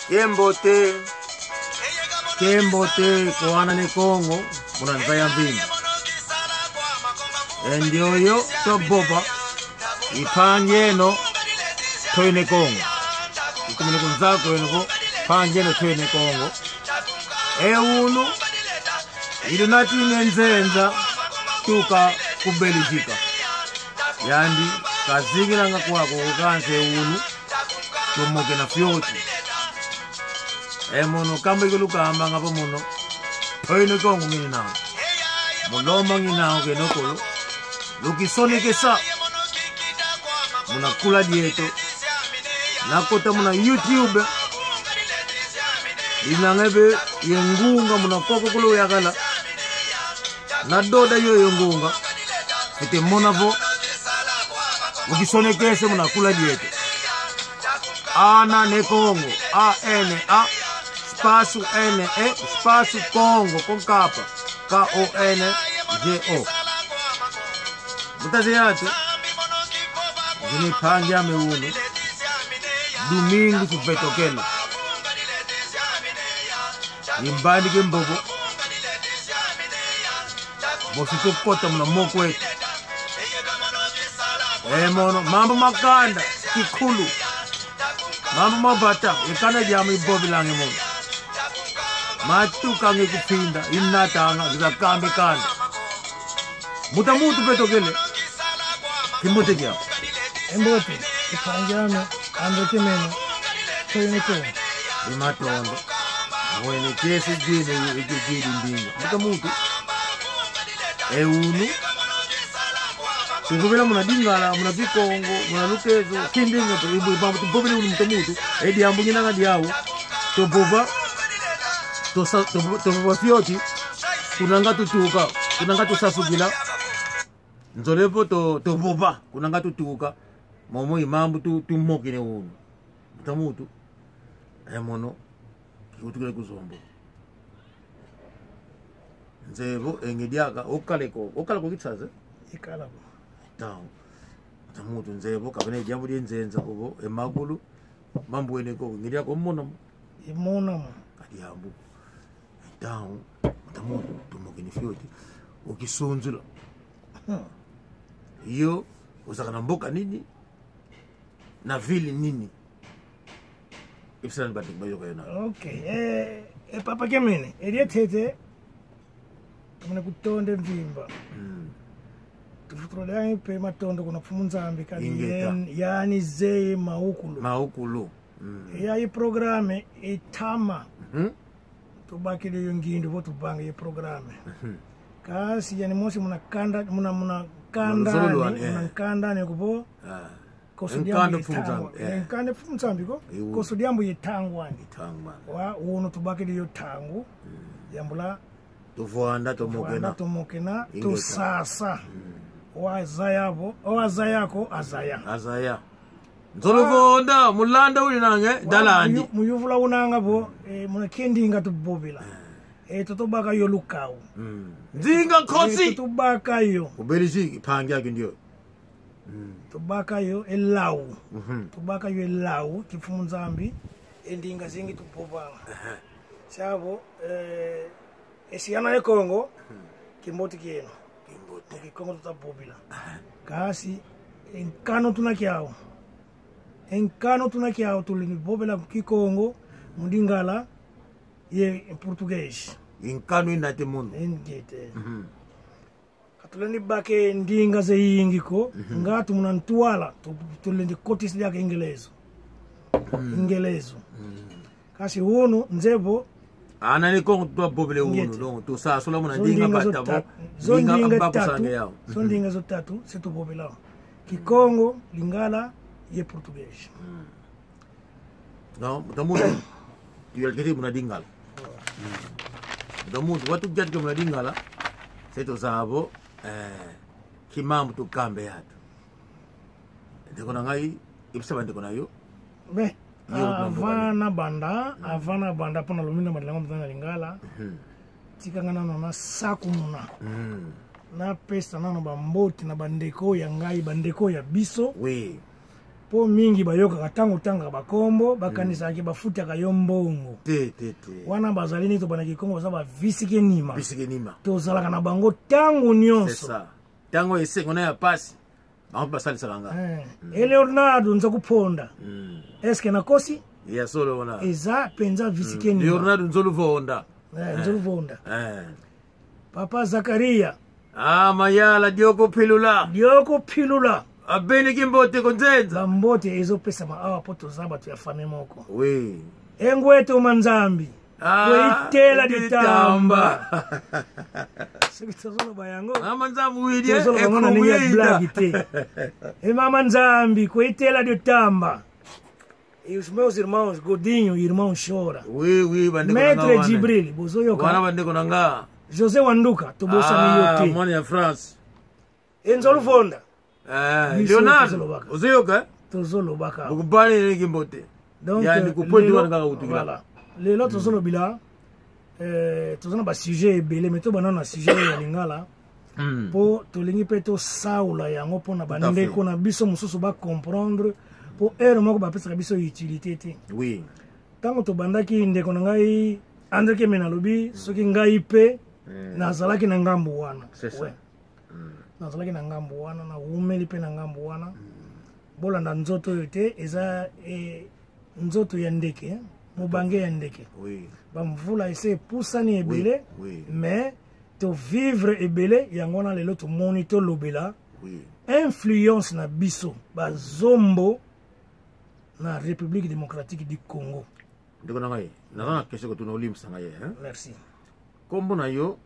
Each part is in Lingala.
Kembote kembote koana ne Kongo muna nzaya mvini endioyo toboba ipanjeno toine Kongo ikumene kunzako enoko panjeno toine Kongo eunu ili natine nzenza tuka kubelijika yandi kazingilanga kwako kukanse unu tomoke na fyoti emono kambo ikulukamba ngapo muno toine Kongo ngini nawo mulomba nginawo kenokolo lukisonekesa munakula dieto nakota muna YouTube linangebe yengunga munakoko kulo yakala nadoda yo yengunga ete monavo mukisonekese munakula dieto ana ne Kongo a n a spasu n e spasu Kongo konkapa k o n g o mutaze yacho zinipange ameuno domingo tuvetokela imbandike mbobo bositokota muna moko etu emono mambo makanda kikhulu mambo mabata ikana lyamu ibobilange mono matuka ngikuphinda inatanga ngizakambe kanda mutamutu petokele kimbote kya Embote ipangiano ando kimeno toine Kongo. Imatondo mwene kesi jini ikijidi ndinga mutamutu eunu tukuvela muna dingala muna kikongo muna lukezo kindinga tubobele unu mutamutu ediambu nyinanga diawu tobova tobova fyoti kunanga tutuka kunanga tusasukila nzolepo tobova kunanga tutuka momo imambu tumokile unu mutamutu emono kikutukile kuzombo nzevo engidyaka okaleko okaleko kitsaze Ikalabo. tawo mutamutu nzevo kapena idyambu lyenzenza uvo emakulu mambueneko ngidyaka omonamo Imonamo. kadiambu tawo mutamutu tumokini fyoti ukisunzula iyo ozaka na mboka nini na ville nini ibisalani bato bayoka yo na Okay. Eh papa kemene elietete tumene kutonde mvimba. Tufutulo pe matondo kuna pfumu nzambi kali Ingeta. yani zeye maukulu. Maukulu. Eyayi programe itama Mhm. tubakile yo ngindu vo tubanga ye programe. Kasi yani mosi muna kanda muna muna kandani Luzololwane, muna nkandani kupo Ah. koso Nkanda dyambu pfumu yetangwa. nzambi, eh. Nkanda pfumu nzambi ko Iwu. koso dyambu yetangwani. Itangwa. Wa uno tubakile yo tangu yambula Tuvuanda wana tomokena. tomokena Ingeta. tusasa wazayabo owazayako azaya Azaya. Nzolovonda mulanda uli nange dalandi. Muyuvula unanga bo muna kendinga tubobela totobaka yo lukau. Nzinga khosi. Totobaka yo Ubelishiki phangi yakhe ndiyo. Tobaka yo elau tobaka yo elau kifumu nzambi endinga zingi tubobanga syabo esiyana ekongo kimboti kieno mukikongo tutabobila kasi enkano tuna kyao enkano tuna kyao tulinibobela kikongo mundingala ye portugais. Inkano inate muno. Engete katuleni bake ndinga zeyingiko ngati muna ntwala tulendi kotisi lyake ingelezo ingelezo kasi uno nzepo. Ana ni kongo twabobele uno Ngete. donc tusasula muna Zo ndinga ndinga batabo. zo Ndinga ndinga mbakusange tatu yawo. zo ndinga zotatu situbobelawo kikongo lingala ye portugais. No, mutamutu. Tuyalkete muna dingala. Mutamutu watu jatike muna dingala. Seto zabo kimambu tukambe yatu. Ndeko na ngai ibisaba ndeko na yo. Be Yo, avant na banda avant na banda mpona lomi na bandelango mpenza na lingala tikanga nano nasaku muna napesa nano bambote na bandeko ya ngai bandeko ya biso. Oui. Mpo mingi bayokaka ntango otangaka bakombo, bakanisaka ke bafutaka yo mbongo. Te, te, te. Wana bazali neti obandaki Kongo, baza bavisike nima. Visike nima. Tozalaka na bango ntango nyonso. C'est ça. Ntango esengo na ya pasi, bango mpe basalisaka nga. Eleonardo Nzakuponda. Est-ce que nakosi? Ya solo wana. Eza mpenza visike nima. Leonardo Nzoluvonda. Nzoluvonda. Papa Zakaria. Ah, Mayala Dioko Pilula. Dioko Pilula. Abeniki mbote konzenza. Ba mbote ezopesama awa po toza bato ya famille moko. Oui. Engweto manzambi. Ah, koitela ditamba. Soki tozoloba yango. Mama Nzambi wili. Tozoloba yango na ndenge ya blague te. E mama Nzambi koitela ditamba. E os meus irmãos, Godinho, irmão chora. Oui, oui, bandeko na nga Maître wana. Djibril, bozoyoka. Wana bandeko na nga. José Wanduka, tobosani yo te. Mwana ya France. Enzo Luvonda. Eh, Biso Leonard, tozolobaka. ozoyoka? Tozolobaka. Bokubani ndenge mbote. Donc, Ya, ndeko Pointe lelo, wana kaka kutukila. voilà. Lelo tozolobila, toza na ba sujet ebele, mais tobanda na sujet oyo ya Lingala. Po tolingi mpe tosaola yango mpona Tout à bandeko fait. na biso mosusu ba comprendre, po heure moko bapesaka biso utilité te. Oui. Ntango tobandaki, ndeko na ngai André Kemena alobi, soki ngai mpe nazalaki na ngambo wana. C'est ça. Ouais. Nazalaki na ngambo wana, nawumeli mpe na ngambo wana. Bolanda nzoto oyo te, eza, nzoto ya ndeke, hein? Mobange ya ndeke. Oui. Bamvula ese epusani ebele, Oui, oui. mais tovivre ebele yango wana lelo tomoni tolobela Oui. influence na biso bazombo na République démocratique du Congo. Ndeko na ngai, naza na question kotuna, olimbisa ngai, hein? Merci. Kombo na yo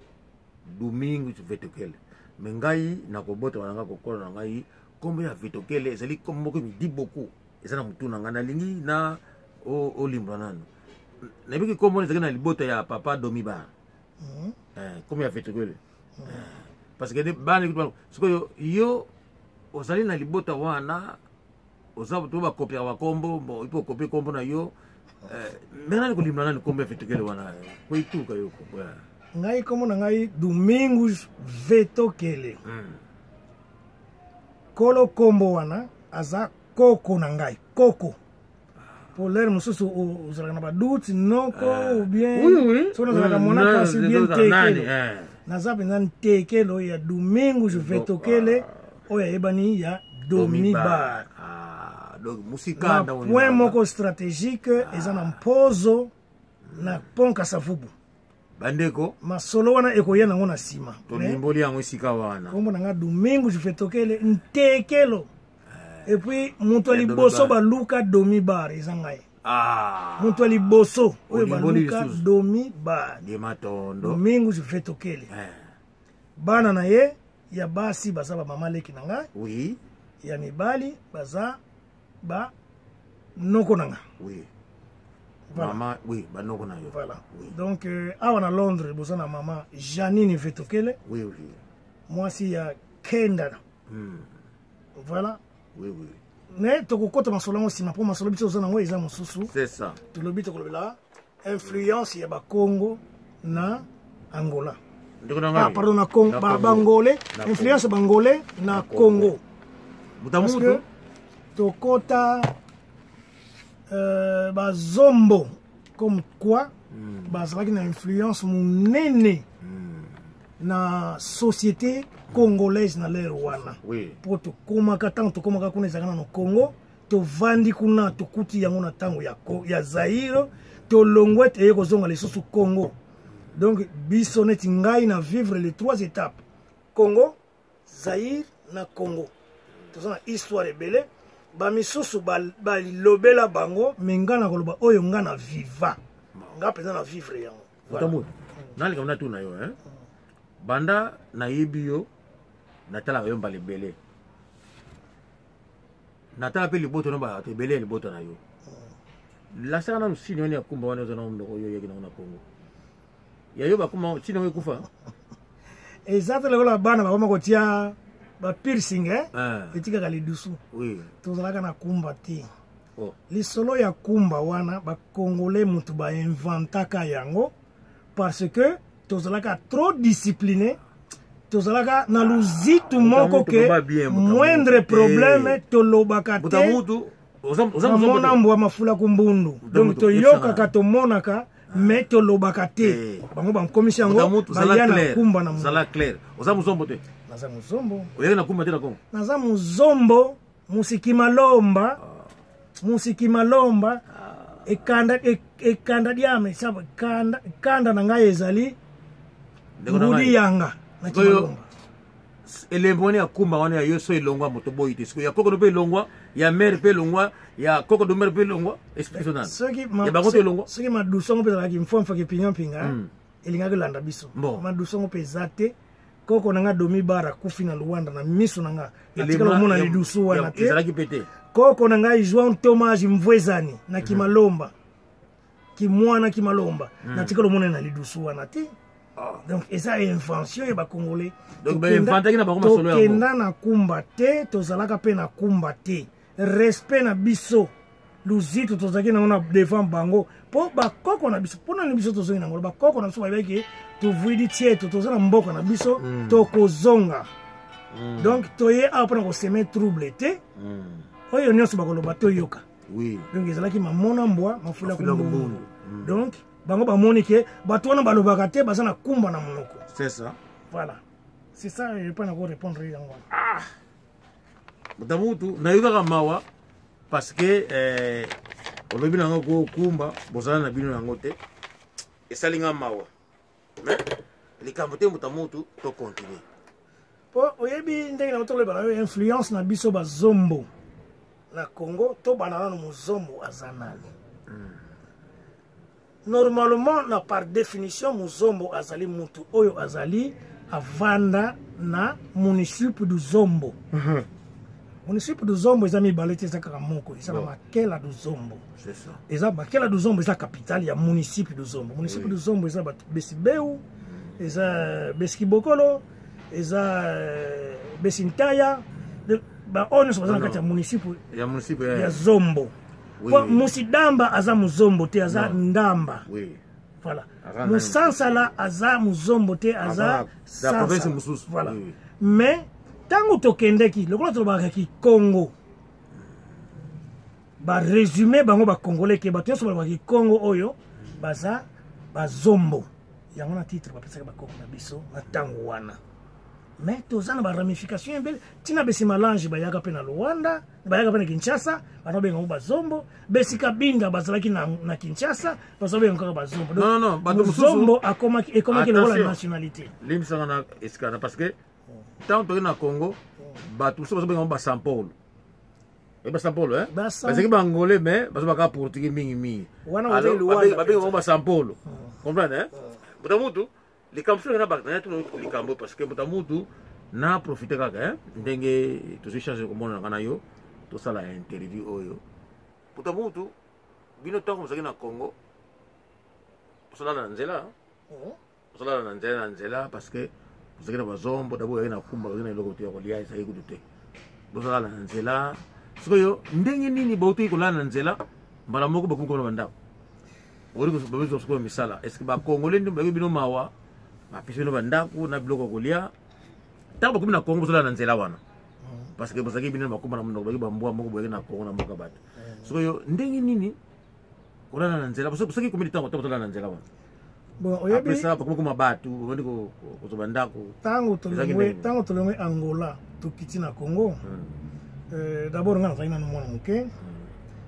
Domingo Vetokele, me ngai nakobotama na ngai, kokola na ngai, kombo ya Vetokele ezali kombo moko midi beaucoup eza na motu na ngai. Nalingi na olimbola nano. Nayebiki kombo wana ezalaki na libota ya papa Domibar. Kombo ya Vetokele, parce que bana sikoyo yo ozali na libota wana, oza to bakopiaka bakombo, bon, ipo okopie kombo na yo, me nani kolimbola nani kombo ya Vetokele wana koituka yo kombo ya Ngai kombo na ngai Domingos Vetokele. Kolo kombo wana aza koko na ngai, koko. Po l'heure mosusu ozalaka na badoute, noko ou bien Oui, oui. soki nazalaka mwana kasi non, bien non, nani, ntekelo. eh. Naza mpenza ntekelo ya Domingos Vetokele, oyo ayebani ya Domibar. Ah, donc musika Na nda point moko stratégique eza na mpozo na pont Kasavubu. Bandeko, masolo wana ekoya nango na nsima. Tolimboli yango esika wana. Kombo na nga Domingos Vetokele, ntekelo. Et puis moto ya Ya liboso Domibar. baluka Domibar eza ngai. Ah. Moto ya liboso oyo Olimboli baluka lisusu. Domibar. Nde matondo. Domingos Vetokele. Bana na ye ya basi baza ba mama leki na ngai. Oui. Ya mibali baza ba noko na nga. Oui. Voilà. Mama, oui, ba noko na yo. Voilà. Oui. Donc, awa na Londres boza na mama Janine Vetokele. Oui, oui. Mwasi ya Kenda. Voilà. Oui, oui. Mais tokokota masolo yango nsima, mpo masolo biso toza nango eza mosusu. C'est ça. Tolobi tokolobela influence ya bakongo na Angola. Ndeko na ngai. Ah, pardon, na Congo, Na ba, Congo. Bangolais, Na influence bangolais na Na Congo. Congo. Muta Parce mutu. que tokota, bazombo comme quoi bazalaki na influence monene na société congolaise na l'heure wana. Oui. Po tokomaka, ntango tokomaka kuna ezalaka nano Congo, tovandi kuna, tokuti yango na ntango ya Zaire, tolongwe eye kozonga lisusu Congo. Donc biso neti ngai na vivre les trois étapes, Congo, Zaire na Congo. Toza na histoire ebele, bamisusu balobela bango, me nga na koloba oyo nga na viva, nga mpenza na vivre yango. Muta mutu. Nalika mna tuna yo, hein? Banda nayebi yo, natalaka yo mbala ebele. Natala mpe liboto na bato ebele ya libota na yo. Lasaka nanu sini wana ya kumba wana oza na monoko oyo oyaki nango na Congo. Ya yo bakuma sini yango ekufa. Eza te lokola bana bakoma kotia ba piercing, eh? Ah. Etikaka lidusu. Oui. Tozalaka na kumba te. Oh. Lisolo ya kumba wana bakongolais motu bainventaka yango parce que tozalaka trop discipliné, tozalaka na luzitu moko Mutu ke loba bien, mutu moindre mutu. problème Eh. tolobaka Mutu te. mutu. Mamona mbwa mafula kumbundu. Donc toyokaka, tomonaka, mais tolobaka te. Bango bakomisi yango, baya na kumba na zala clair, oza mozombo te? Naza mozombo. Oyaki na kumba te na Kongo? Naza mozombo, musiki malomba, musiki malomba. Ekanda ekanda diame kanda, kanda na ngai ezali ngudi yanga na kimalomba. Elembo wana ya kumba wana ya yo so elongwa, moto boyi te. Sikoyo ya kokono mpe elongwa, ya mare mpe elongwa, ya koko do mare mpe elongwa. Explique nani ya bango te elongwa. Soki madusongo mpe ezalaki mfwamfaki mpingampinga, elingaki kolanda biso. Madusongo mpe eza te. Koko na nga Domi Bar akufi na Luanda na miso na nga, natikala komona lidusu wana te. Ezalaki mpe te. Koko na ngai Joan Thomas Mvwezani na Kimalomba, kimwana Kimalomba, natikala komona na lidusu wana te. Donc eza invention ya Bacongolais. Tokenda na kumba te, tozalaka mpe na kumba te. Respect na biso luzitu tozalaki nango na devant bango, mpo bakoko na biso, mpo nani biso tozongi nango? Bakoko na biso bayebaki tuvwidi tieto, toza na mboka na biso, tokozonga. Donc toye awa mpona kosemer trouble te. Oyo nyonso bakoloba, toyoka. Donc ezalaki mamona mbwa mafula kumbundu. Donc bango bamoni ke bato wana balobaka te, baza na kumba na monoko. C'est ça. Voilà, c'est ça, epa na korépondre yango wana. Ah, moto nayokaka mawa parce que olobi nango kokumba bozala na bino yango te, esali nga mawa, mais likambo te, moto mutu, tocontinue. Mpo oyebi ndenge na toloba na yo, influence na biso bazombo na Congo, tobanda nano mozombo aza nani? Normalement, na par définition, mozombo azali mutu oyo azali avanda na municipe du Zombo. Municipe du Zombo eza mibale te, eza kaka moko, eza na Makela du Zombo. Eza Makela du Zombo, eza capitale ya municipe du Zombo. Municipe du Zombo eza bato Besibeu, eza Besikibokolo, eza Besintaya, baoyo nyonso baza na kati ya municipe ya Zombo. Po Musidamba aza muzombo te, aza ndamba. Voilà, Musansala aza muzombo te, aza. Voilà. Mais ntango tokendeki, lokola tolobaka Kikongo, barésume bango Bacongolais ke bato nyonso balobaka Kikongo oyo baza bazombo. Yango na titre bapesaka bakoko na biso na ntango wana. Mais toza na baramification ebele. Ntina besi Malange bayaka mpe na Luanda, bayaka mpe na Kinshasa, baza benga bazombo. Besika Binda bazalaki na Kinshasa, baza benga kaka bazombo. Non, non, bato Mozombo akomaki, ekomaki lokola nationalité. Limbisanga na esika, parce que ntango toki na Congo, bato mosusu bazobenga bango basan Paulo. Basan Paulo bazalaki Bangolais, mais bazobaka portugais mingimingi, babenga bango basan Paulo. Comprendre, moto mutu likambo soki na bato tuna likambo, parce que moto mutu na profite kaka ndenge tozwi chance komona nanga na yo, tosala interview oyo. Moto mutu, bino ntango bozalaki na Congo, bosalala na nzela, bosalala na nzela, parce que bozalaki na bazombo d'abord, oyaki na kumba, ozalaki na eloko te ya kolia, ezalaki kutu te, bozalala na nzela. Sikoyo ndenge nini bautoki kolala na nzela, mbala moko bakomi komona bandako, babizwa sikoyo misala? Est ce que Bacongolais nde bayoki bino mawa, bapesi bino bandako na biloko ya kolia? Ntango bakomi na Congo, bozolala na nzela wana parce que bozalaki bino bakoma na monoko, baki bambwa moko boyaki na Congo na mboka bato. Sikoyo ndenge nini kolala na nzela? Soki komi ntango to bozolala na nzela wana? Bon, oyebi, après ça bakomi koma bato, babandi kozwa bandako. Ntango tolongwe Angola, tokiti na Congo, d'abord nga nazalaki nanu mwana moke,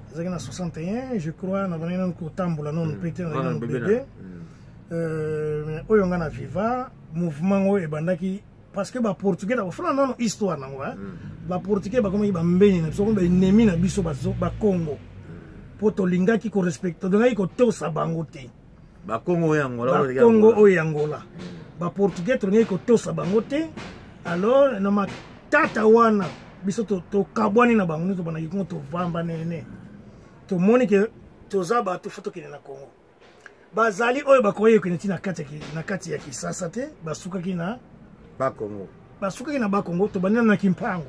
ezalaki na 61 je crois, nazalaki nanu kotambola nanu mpe te, nazalaki nanu bébé. Oyo nga na viva mouvement oyo ebandaki parce que Baportugais, bafuna nano histoire nango, Baportugais bakomaki bambeni na biso, bakomi baennemi na biso Bakongo, mpo tolingaki korespecte, tolingaki kotosa bango te. Bakongo oyo Angola? Bakongo oyo Angola, Baportugais, tolingaki kotosa bango te. Alors na matata wana, biso tokabwani na bango nde tobandaki kongo, tovamba nene, tomoni ke toza bato, fo tokende na Congo. Bazali oyo bakoki kokende ti na kati ya Kisasa te, basukaki na Bakongo. Basukaki na Bakongo. Tobandina na Kimpango.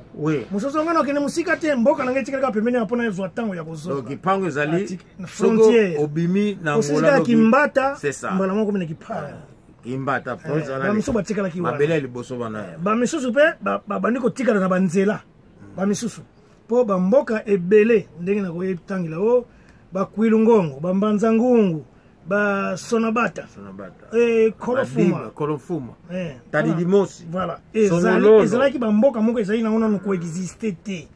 Mosusu nga nakende mosika te, mboka na ngai etikalaka pembeni mpona ezwa ntango ya kozonga. Kimpango ezali frontière. Obimi na Angola Kimbata, mbala moko komi na Kipango. Kimbata. Bamisusu batikalaki wana, mabele ya liboso wana. Bamisusu mpe babandi kotikala na banzela. Bamisusu Mpo bamboka ebele ndenge nakoyetangela o bakwilu ngongo, bambanza ngungu, basonabata, kolofuma, kolofuma, tadidimosi. Voilà, ezalaki bamboka moko ezali nango nanu koexiste te.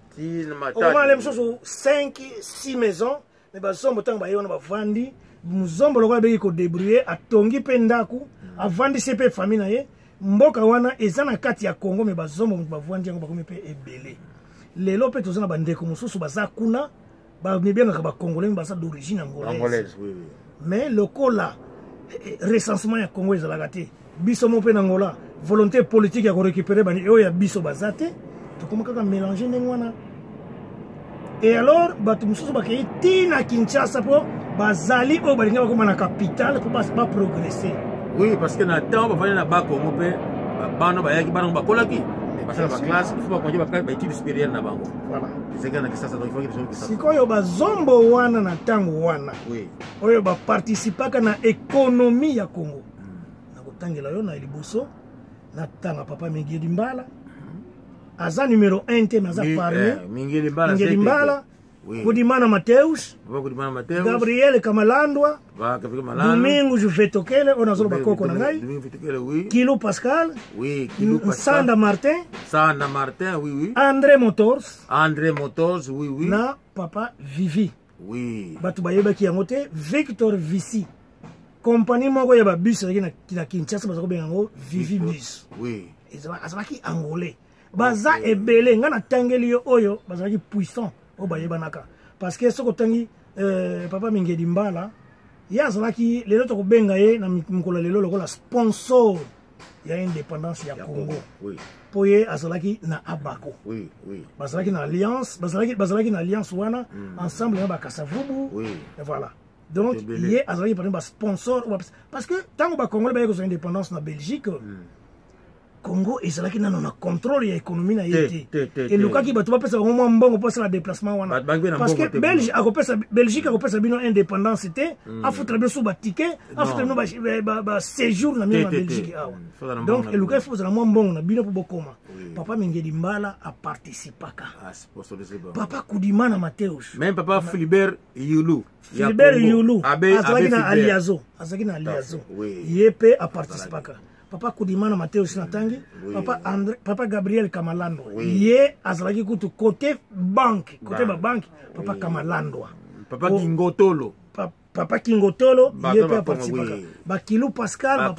Okomona le mosusu 5 6 maison, me bazombo ntango baye wana bavandi, mozombo lokola abeki kodébrouille, atongi mpe ndako, avandisi mpe famille na ye. Mboka wana eza na kati ya Congo, me bazombo moto bavandi yango, bakomi mpe ebele. Lelo mpe toza na bandeko mosusu baza kuna, bamibengaka bacongolais, me baza d'origine angolaise. Oui, oui. Mais lokola recensement ya Congo ezalaka te, biso mo mpe na Angola volonté politique ya korécupérer bani oyo ya biso baza te, tokoma kaka mélange ndenge wana. Et alors bato mosusu bakei ti na Kinshasa mpo bazali oyo balingi bakoma na capitale mpo baprogresse. Oui, parce que na temps bafandi na Bakongo mpe bana bayaki, bana bakolaki, basala baclasse, il faut bakonje baétude supérieure na bango. Voilà. Ezalaki na Kisasa, donc il faut que Kisasa. Sikoyo bazombo wana na ntango wana oyo baparticipaka na économie ya Congo, nakotangela yo na liboso, natanga papa Mingeli Mbala. Aza numéro 1 te, mais aza parmi. Mingeli Mbala. Mingeli Mbala, Kudimana Mateus, Papa Kudimana Mateus, Gabriel Kamalandwa, ba Gabriel Malano, Domingo Juvetokele oyo nazoloba koko na ngai, Domingo Vitokele, oui. Kilo Pascal, Oui, Kilou Pascal. Sanda Martin, Sanda Martin, oui, oui. André Motors, André Motors, oui, oui. Na papa Vivi. Bato bayebaki yango te, Victor Visi, kompani moko ya babus ezalaki na Kinshasa, baza kobenga yango Vivi Bus. Azalaki angolais. Baza ebele, ngai natangeli yo oyo bazalaki puissant, oyo bayebanaka, parce que soki otangi papa Mingedi Mbala, ye azalaki, lelo tokobenga ye na mokolo lelo lokola sponsor ya indépendance ya Congo, mpo ye azalaki na Abako. Bazalaki na alliance, bazalaki na alliance wana ensemble na Bakasavubu. Et voilà, donc ye azalaki parmi basponsor, parce que ntango bacongolais bayaki kozwa indépendance na Belgique, Congo ezalaki nano na contrôle ya économie na ye te. Elukaki bato bapesa bango mwa mbongo mpo asala déplacement wana, parce que Belge akopesa, Belgique akopesa bino indépendance te, afutela bino so baticket, afutela bino baséjour na bino na Belgique awa. Donc elukaki fo ozala mwa mbongo na bino mpo bokoma. Papa Mingeli Mbala aparticipaka, papa Kudimana Mateus. Même papa Philibert Yulu. Philibert Yulu azalaki na Aliazo, azalaki na Aliazo, ye mpe aparticipaka. Papa Kudimana Mateus natangi, papa André, papa Gabriel Kamalandwa, ye azalaki kutu côté banque, côté babanque, papa Kamalandwa. Papa Kingotolo. Papa Kingotolo, ye mpe aparticipaka. Bakilu Pascal,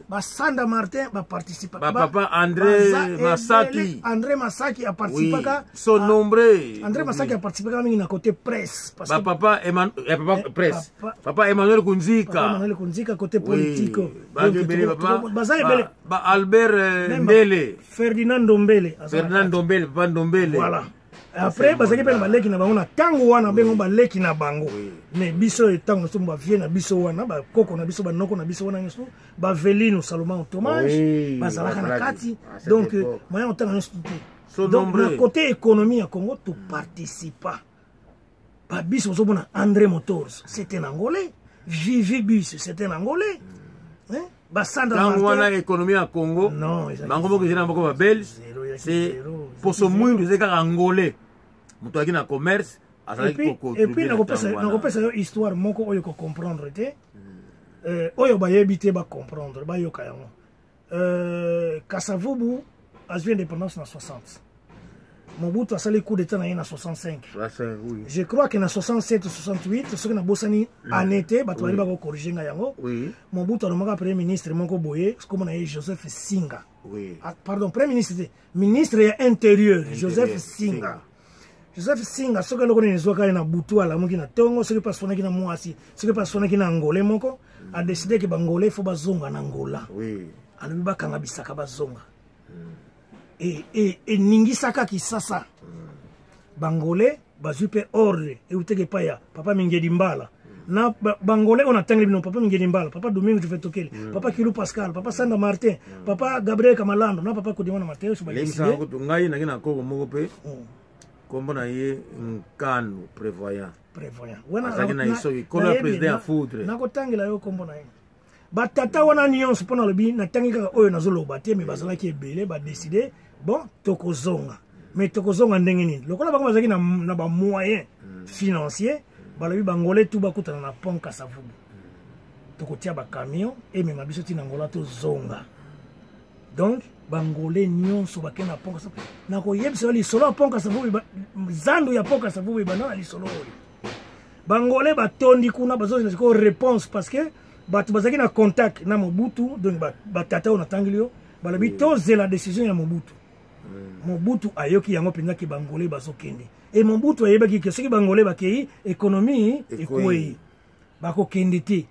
Basanda Martin baparticipaka. Papa André Masaki. André Masaki aparticipaka. Sont nombreux. André Masaki aparticipaka mingi na côté presse. Papa papa presse, papa Emmanuel Kunzika. Papa Emmanuel Kunzika côté politique. Baza ebele. Ba Albert Ndele. Ferdinand Ndombele. Ferdinand Ndombele, papa Ndombele. Voilà. Après bazalaki mpe na baleki na bango na ntango wana, bengo baleki na bango. Mais biso ntango nyonso bavie na biso wana, bakoko na biso, banoko na biso wana nyonso, bavelino Salomon Tomage, bazalaka na kati. Donc moyen otanga nyonso te. Donc na côté économie ya Congo toparticipa. Babiso ozomona André Motors, c'est un angolais. Vivi Bus, c'est un angolais. Basandra. Ntango wana économie ya Congo, bango moko ezali na moko babelge, c'est poso mwindu, ezali kaka angolais moto azalaki na commerce, azalaki. Et puis nakopesa yo histoire moko oyo kocomprendre te, oyo bayebi te bacomprendre, bayoka yango. Kasavubu azwi indépendance na 60, Mobutu asali coup d'état na ye na 65. Je crois que na 67 68, soki nabosani année te, bato bali bakocorrige ngai yango. Mobutu alomaka premier ministre moko boye, kombo na ye Joseph Singa. Ah, pardon, premier ministre te, ministre ya intérieur, Joseph Singa. Joseph Singa, soki eloko nini ezwaka ye na butu, alamuki na ntongo, soki mpe aswanaki na mwasi, soki mpe aswanaki na angolais moko, adécider ke bangolais fo bazonga na Angola. Alobi bakanga bisaka, bazonga. Eningisaka Kisasa. Bangolais bazwi mpe ordre eutaki epai ya papa Mingeli Mbala na bangolais oyo natangeli bino: papa Mingeli Mbala, papa Domingo Jufetokele, papa Kilu Pascal, papa Sanda Martin, papa Gabriel Kamalando na papa Kodimana Mateus. Ngai naki na koko moko mpe, nkombo na ye Nkanu Prévoyant. Prévoyant. Azalaki na esoki kolo ya président ya foudre. Nakotangela yo nkombo na ye. Batata wana nyonso, mpo nalobi natangi kaka oyo nazoloba te, me bazalaki ebele. Badécider, bon, tokozonga. Mais tokozonga ndenge nini? Lokola bango bazalaki na bamoyen financier, balobi bangolais tu bakutana na pont Kasavubu, tokotia bacamion emema biso ntina Angola, tozonga. Donc bangolais nyonso bakende na pont Kasavubu. Nakoyebisa yo lisolo ya pont Kasavubu, zando ya pont Kasavubu ebanda na lisolo oyo. Bangolais batondi kuna, bazozela sikoyo réponse, parce que bato bazalaki na contact na Mobutu. Donc batata oyo natangeli yo balobi tozela décision ya Mobutu. Mobutu ayoki yango mpenza ke bangolais bazokende. E Mobutu ayebaki ke soki bangolais bakei, économie ekwei, bakokende te.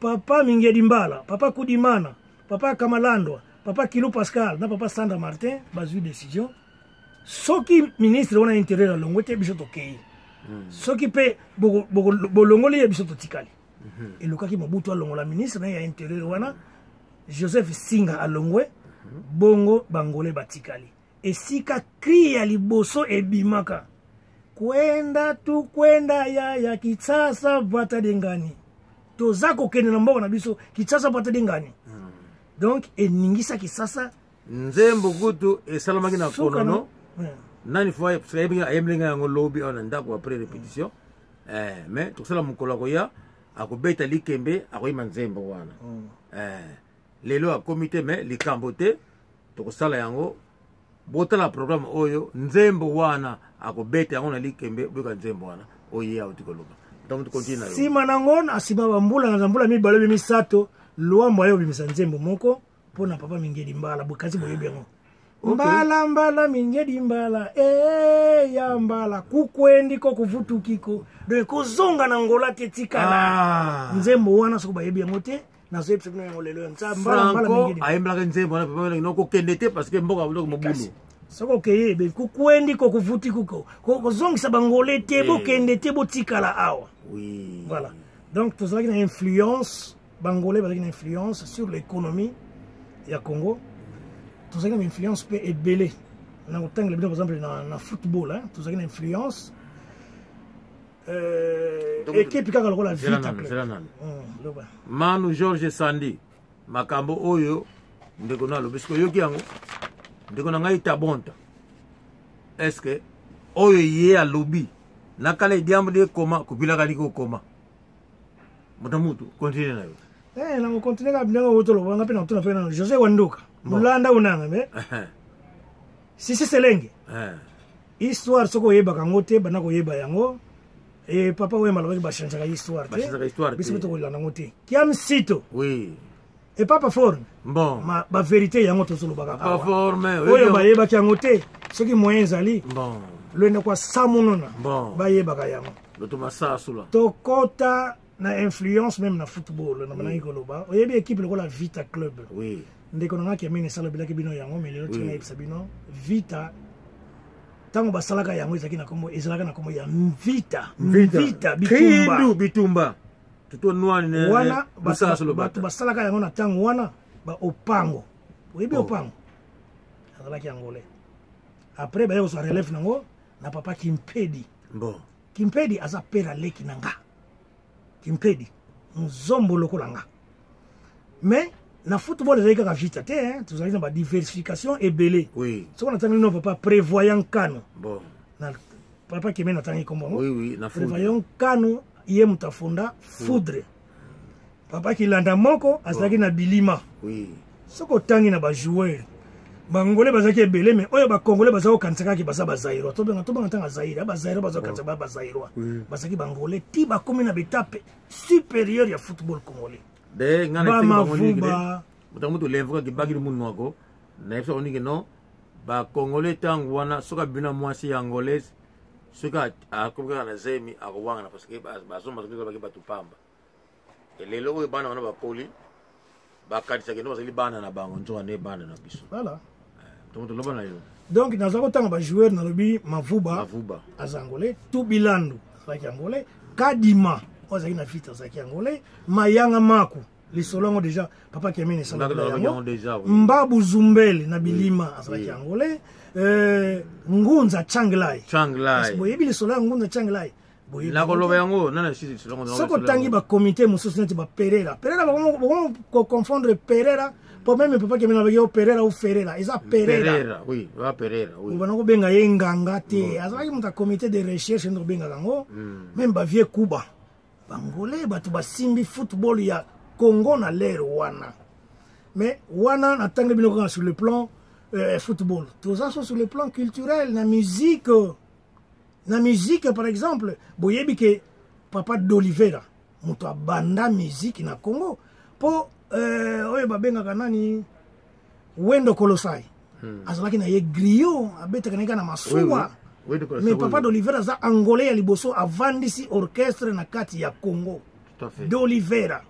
Papa Mingedi Mbala, papa Kudimana, papa Kamalandwa, papa Kilu Pascal na papa Sandra Martin bazwi décision: soki ministre wana intérieur alongwe te, biso tokei. Soki mpe bolongoli ye, biso totikali. Elukaki Mobutu alongola ministre na ye ya intérieur wana, Joseph Singa alongwe. Bongo bangolais batikali. Esika cri ya liboso ebimaka: "Kwenda tu kwenda ya Kinshasa bwata dengani", toza kokende na mboka na biso Kinshasa bwata dengani. Donc eningisa Kisasa. Nzembo kutu esalamaki na konono nani fo ayembelinga yango lobi awa na ndako après répétition. Mais tokosala mokolo akoya, akobeta likembe, akoyemba nzembo wana. Lelo akomi te, mais likambo te, tokosala yango. Botala programme oyo, nzembo wana akobeta yango na likembe. Boyoka nzembo wana oyo ye auti koloba. Donc tokontinue na yo. Nsima nango, na nsima bambula na mbula 2 be 3, Lwambo aye obimisa nzembo moko mpo na papa Mingeli Mbala. Kasi boyebi yango. Mbala mbala Mingeli Mbala e ya mbala kukwendi ko kuvutukiko, donc kozonga na Ngola te, tikala. Nzembo wana, soki bayebi yango te, nazoyebisa bino yango lelo. Mbala mbala Mingeli ayembelaka nzembo wana papa nokokende te parce que mboka biloko mobulu. Soki okeye ebe kukwendi ko kuvuti kuko, kozongisa bangolais te, bokende te, botikala awa. Voilà, donc tozalaki na influence, bangolais bazalaki na influence sur l'économie ya Congo. Tozalaki na influence mpe ebele na kotangela bino, par exemple na football, hein, tozalaki na influence, équipe kaka lokola Vita Club. Manu George Sandi, makambo oyo ndeko na alobi, soki oyoki yango, ndeko na ngai tabonta, est ce que oyo ye alobi nakala ediambo de ekoma kobilaka liki okoma moto mutu? Continue na yo. Nango continue kaka ndenge oyo tolobanga mpe na kotuna mpe nano José Wanduka molanda unanga me Sisi Selenge. Histoire, soki oyebaka yango te, banda koyeba yango. E papa oyo alobaki bachangeaka histoire te, biso mpe tokolanda yango te. Kiam Sito e papa Forme. Bon. Bavérité yango tozolobaka forme. Oyo bayebaki yango te, soki moyen ezali, bon, lwenda kwa samunona, bon, bayebaka yango. Loto masasula. Tokota na influence même na football. Na banaki koloba, oyebi équipe lokola Vita Club? Oui. Ndeko na ngaki amini esalobelaki bino yango, mais lelo tika nayebisa bino: Vita, ntango basalaka yango, ezalaki na kombo, ezalaka na kombo ya Mvita. Mvita bitumba, bitumba tuto nwani. Wana bato basalaka yango na ntango wana, baopango, oyebi opango azalaki angolais. Après baye kozwa relève nango na papa Kimpedi. Bon. Kimpedi aza père aleki na nga. Kimpedi nzombo lokola nga. Mais na football ezalaki kaka Vita te, hein? Tozalaki na badiversification ebele. Soki natangi no papa Prévoyant Kano, bon, na papa Keme, natangi kombo yango. Oui, na Prévoyant Kano, ye moto afonda Foudre. Papa Kilanda moko azalaki na Bilima. Soki otangi na bajoueur bangolais, bazalaki ebele, mais oyo bacongolais baza kokanisa kaka baza bazaïrois, tobenga tobenga ntango Zaire, bazaïrois baza kokanisa ba bazaïrois, bazalaki bangolais ti bakomi na baétape supérieure ya football congolais. De nga Bamavuba. Moto moto lemvuka kibakili munwako nayebisa oniki non, bacongolais ntango wana, soki abina mwasi ya angolaise, soki akomi kaka na zemi, akowangana parce que bazomba baki bato pamba. Lelo oyo bana wana bakoli, bakanisaka ndo bazali bana na bango, nzoka nde bana na biso. Voilà. Tomo toloba na yo. Donc naza kotanga bajoueur, nalobi Mavuba. Mavuba. Aza angolais. Tubilandu azalaki angolais. Kadima oyo azalaki na Vita azalaki angolais. Mayanga Maku, lisolo yango déjà papa Kemene esalaka yango. Mbabu Zumbele na Bilima azalaki angolais. Ngunza Changlai. Changlai. Boyebi lisolo ya Ngunza Changlai? Nakoloba yango nana. Soki otangi bakomité mosusu neti baperera, Perera, bakomo koconfondre Perera. Mpo meme papa Kiamena alobaki yo Pereira ou Ferreira, eza Pereira. Pereira, oui, va Pereira, oui. Obanda kobenga ye nganga te. Azalaki moto ya comité de recherche nde kobengaka yango. Meme bavie Kuba. Bangolais bato basimbi football ya Congo na l'ère wana. Mais wana natangi bino kaka sur le plan football. Toza so sur le plan culturel, na musique. Na musique par exemple, boyebi ke papa d'Oliveira moto abanda musique na Congo po oyo babengaka nani Wendo Kolosai. Azalaki na ye griot, abetaka na ye kaka na masuwa. Oui, oui. Mais papa d'Oliveira aza angolais ya liboso avandisi orchestre na kati ya Congo. Tout à fait. D'Oliveira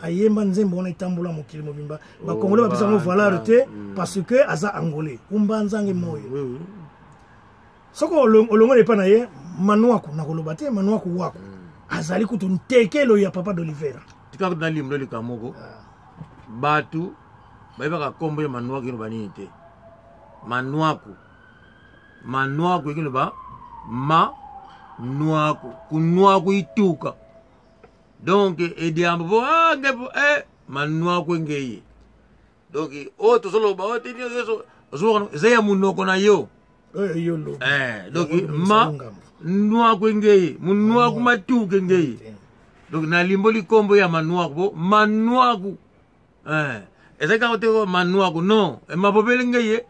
ayemba nzembo wana etambola mokili mobimba. Bakongolais bapesa yango valeur te parce que aza angolais. Umba nzange moyo. Oui, oui. Soko olongoli epai na ye Manuaku, nakoloba te Manuaku wako. Azali kutu ntekelo ya papa d'Oliveira. Tika kutu nalimbo likambo moko. Bato bayebaka kombo ya Manuaku ino banini te. Manuaku. Manuaku ekino ba ma nuaku kunuaku ituka. Donc ediambo bo ah ngepo manuaku ngeye. Donc o tozoloba o tini yeso ozo eza ya munoko na yo. Yo lo. Donc ma nuaku ngeye, munuaku matuke ngeye. Donc na limboli kombo ya manuaku bo manuaku. Eza kaka te ko manuaku non, e mabobele ngeye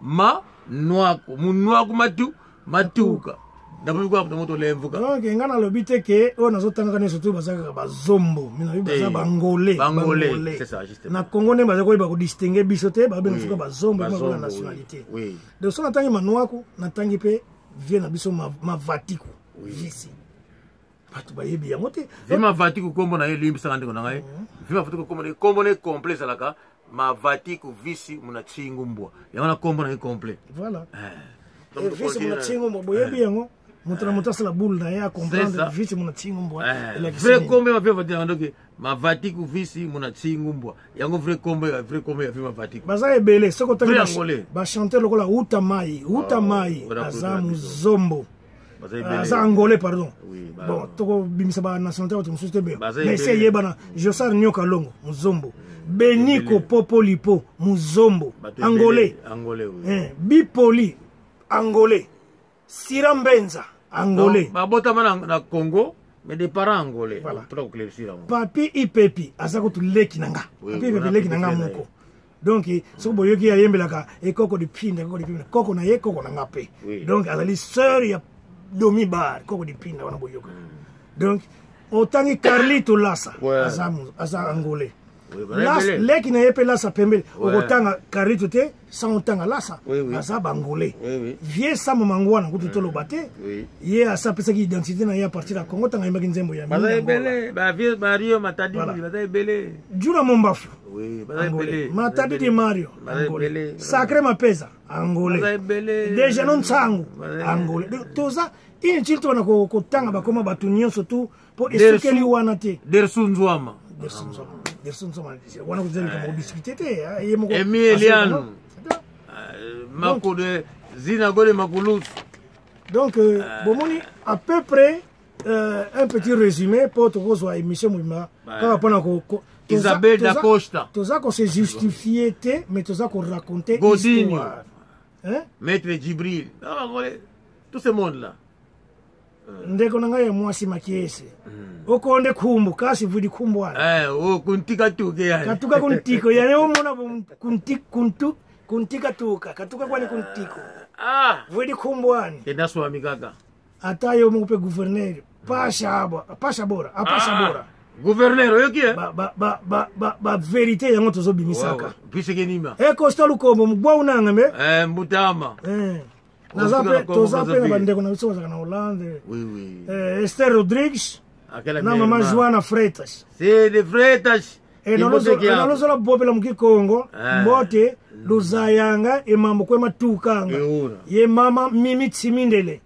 ma nuaku, munuaku matu matuka. Nabobi kwa moto lemvuka. Donc nga nalobi te ke oyo nazotangaka nyonso tu baza kaka bazombo, mais nalobi baza bangolais. Bangolais, Bangolais. c'est ça, justement. Na Congo nde baza koyeba kodistingue biso te, babenga soka bazombo, Bazombo, baza oui. nationalité. Oui. Donc so natangi Manuaku, natangi mpe vie na biso Mavatiku, visi. Bato bayebi yango te. Vi Mavatiku kombo na ye limbisaka ndeko na ngai. Vi Mavatiku kombo na ye, kombo na ye complet ezalaka Mavatiku visi muna tsingumbwa. Yango na kombo na ye complet. Voilà. Donc, Et visi muna continue. tsingumbwa, boyebi yango. Moto na moto asala boule na ye, a comprendre C'est ça. visi muna tsingumbwa. Elakisi Vrai nini? kombo ya vi Mavatiku ndoki Mavatiku visi muna tsingumbwa. Yango vrai kombo ya vrai kombo ya vi Mavatiku. Baza ebele, soki otangi Vrai Angolais. bachanteur lokola Uta Mai, Uta Oh, Mai, wana aza kutu na biso. muzombo. Baza ebele. Aza angolais, pardon. Oui, ba- Bon, toko bimisa ba nationalité bato mosusu te be. Baza Mais se ebele. yebana, Josar Nyoka Longo, muzombo. Beniko Ebele. Popolipo, muzombo. Bato ebele. Angolais. Angolais, oui. Bipoli, angolais. Sira Mbenza, angolais. Donc, babotama na Congo, mais des parents angolais. Voilà. Mpona koéclaircir yango. Papi Ipepi, aza kutu leki na nga. Oui, Papi Ipepi wana leki na nga Ipepi moko. Donc, soki boyoki ayembelaka, e koko di pinda, koko di pinda, koko na ye, koko na nga pe. Oui. Donc, azali sœur ya Domi Bar, koko di pinda wana boyoka. Donc, otangi Carlito Lassa, Ouais. aza angolais. Oui, ba Lassa, rebelle. leki na ye pe Lassa pembeni. Ouais. Okotanga Carlito te, sans otanga Lassa. Oui, oui. Aza bangolais. Oui, oui. Vieux Sam Mangwana, kutu toloba te. Oui. Ye asa apesaki identité na ye à partir ya Congo, tanga ayembaki nzembo ya Baza Mingi Angola. ebele, ba vieux Mario Matadi, Voilà. baza ebele. Jura Mombafu. Oui, baza Angolais. ebele. Matadi di Mario, Baza Angolais. ebele. Sacré Mapeza, Angolais. Baza ebele. Déjà non Tsangu, Baza- Angolais. Donc, toza inutile tobana kotanga bakoma bato nyonso tu po Dersu- esukeli wana te. Dersu Nzwama. Dersu Nzwama. Dersu Nzwama. Wana kozali likambo kodiscute te, hein, ye moko Emi Eliano. C'est ça. Makode Zina Gole Makulusu. Donc, bomoni à peu près un petit résumé pour tokozwa émission mobimba kaka mpona Isabelle da Costa. toza ko se justifier te, mais toza ko raconter Godinho. histoire. Hein? Maître Djibril. Ah, Angolais. Tout ce monde-là. Ndeko na ngai ya mwasi makiese. Okonde khumbu kasi vudi khumbu wana. Oh, kuntika tuke yani. Katuka kuntiko yani omona kunti kuntu kuntika tuka katuka kwani kuntiko. Ah, Vudi khumbu wani. kenda swami kaka. Ata yo mupe gouverneur pasha aba pasha bora apasha bora. Gouverneur oyoki eh? Ba ba ba ba ba, ba vérité yango tozobimisaka. Puisque nima. E Costa Lukombo mugwa unanga me. Mbutama. Naza Otika na pe Congo, toza pe na Brazzaville. bandeko na biso bazalaka na Hollande. Oui, oui. Esther Rodrigues Akela na mama mère, Joana Freitas. C'est de Freitas. Nalozola bopela muki Congo mbote luzayanga emambo kwema tukanga. Eura. Ye mama Mimi Tsimindele.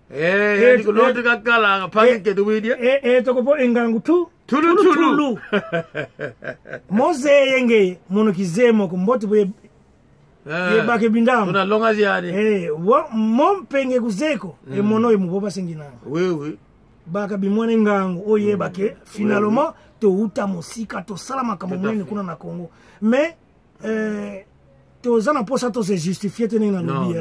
Lote kakala pange kedu widia. Tokopo engangu tu Tulu, tulu. Mozeye nge mono kizemo ko mbote boye yebake bindamu. Tuna longa ziade. Mompenge kuzeko emono emuboba sengina. Oui, oui. Baka bimwana ngangu oyebake finalement touta mosika tosala makambo monene kuna na Congo. Mais Toza na mposa tose justifie te ndenge nalobi.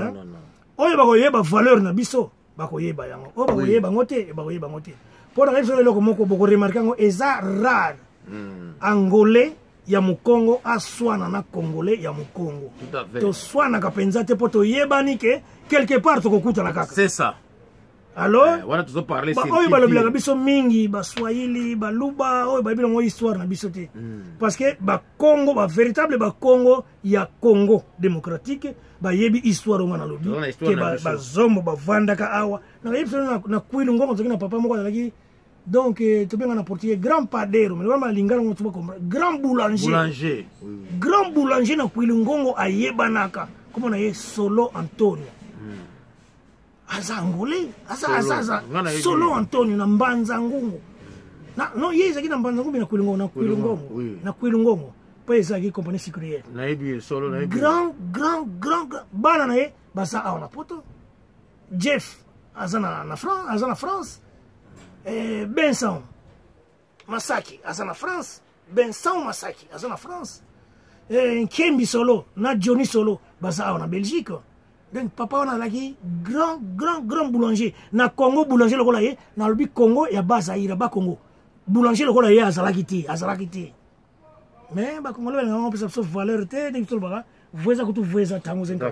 Oyo bakoyeba valeur na biso, bakoyeba yango. Oyo bakoyeba yango te, bakoyeba yango te. Mpo na biso, eloko moko bokoremarquer yango, eza rare Angolais ya mokongo aswana na Congolais ya mokongo. Toswanaka mpenza te, mpo toyebani ke quelque part tokokutana kaka. C'est ça. Alors wana tozoparle. Oyo balobelaka biso mingi, Baswahili, Baluba, oyo bayebi nango histoire na biso te, parce que Bakongo, bavéritable Bakongo ya Congo démocratique, bayebi histoire oyo nga nalobi, ke Bazombo bavandaka awa. Nayebi biso na Kwilu Ngongo, tozalaki na papa moko azalaki, donc tobenga na portugais grand padeiro, mais wana lingala ngo tuba comprendre, grand boulanger. Boulanger. Grand boulanger na Kwilu Ngongo, ayebanaka komona ye Solo Antonio. Aza Angolais, aza aza aza Solo Antonio na Mbanza Ngungu na non, ye ezalaki na Mbanza Ngungu, na Kwilu Ngongo, na Kwilu Ngongo, na Kwilu Ngongo, mpo ezalaki compagnie sucrière. Nayebi Solo, nayebi. Grand, grand, grand. Bana na ye baza awa na Poto. Jeff aza na France, aza na France. Benson Masaki aza na France. Benson Masaki aza na France. Nkembi Solo na Johnny Solo baza awa na Belgique. Donc papa wana azalaki grand, grand, grand boulanger na Congo. Boulanger lokola ye, nalobi Congo ya Bazaira, Bakongo, boulanger lokola ye azalaki te, azalaki te. Mais Bakongolais balingaka mpesa biso valeur te. Ndenge tolobaka, voeza kutu voeza ntango zenga.